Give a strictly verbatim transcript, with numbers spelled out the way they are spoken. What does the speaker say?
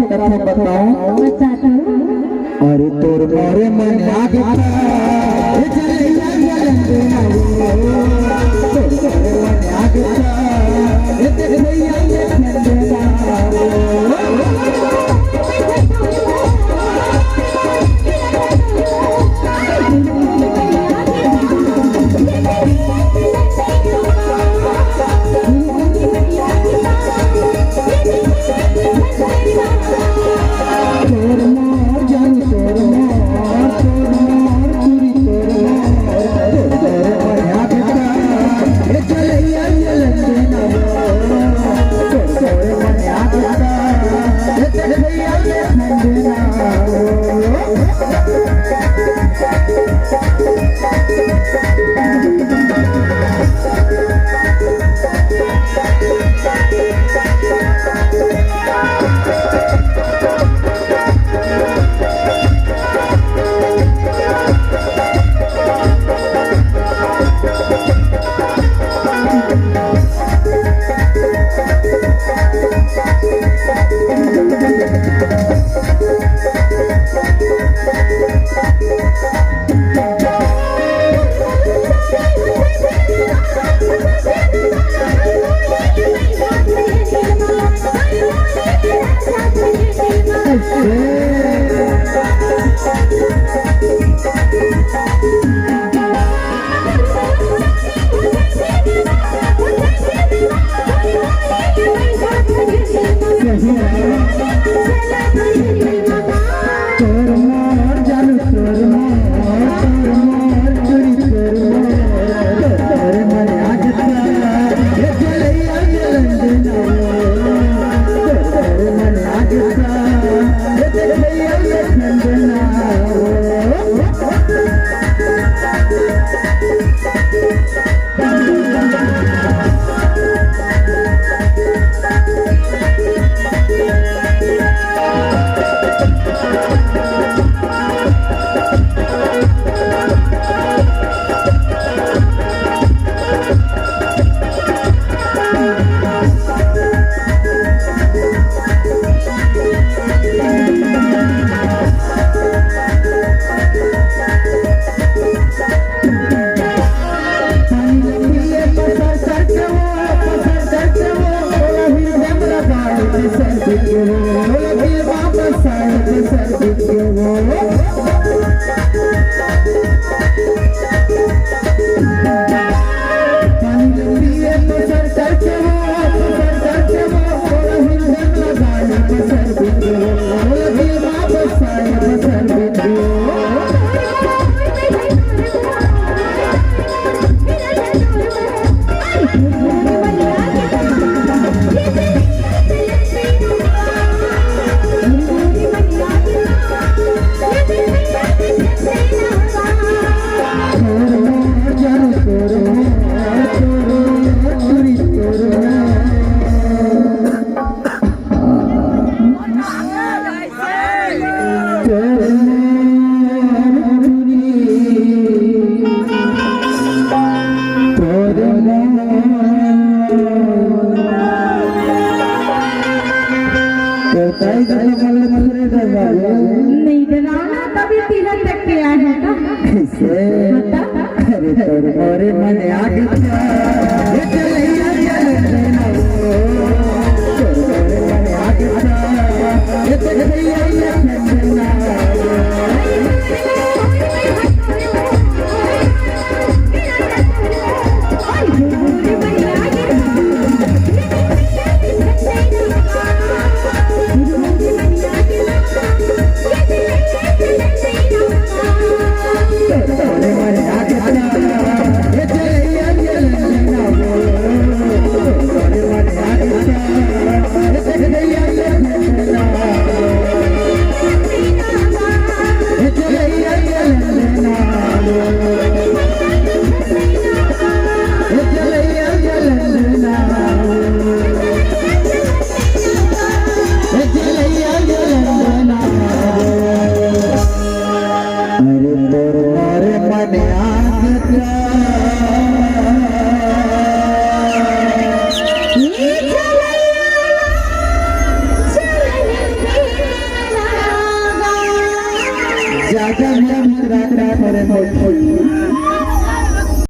कथा बताओ। बता दो। अरे तोर मोरे मन आगे का, ए चलैया जलन देना वो। तोर मोरे मन आगे का, ए चलैया जलन देना वो। नहीं डराना, तभी तीरथ तक के आए हैं ना। कैसे? बता। अरे तोर मोरे मन आगे का, ये चलैया चलन देना वो। तोर मोरे मन आगे का, ये चलैया चलन देना वो। अरे तोर मोरे मन आगे का। राजा मन मुस्कुरात रहा थोरे मोर।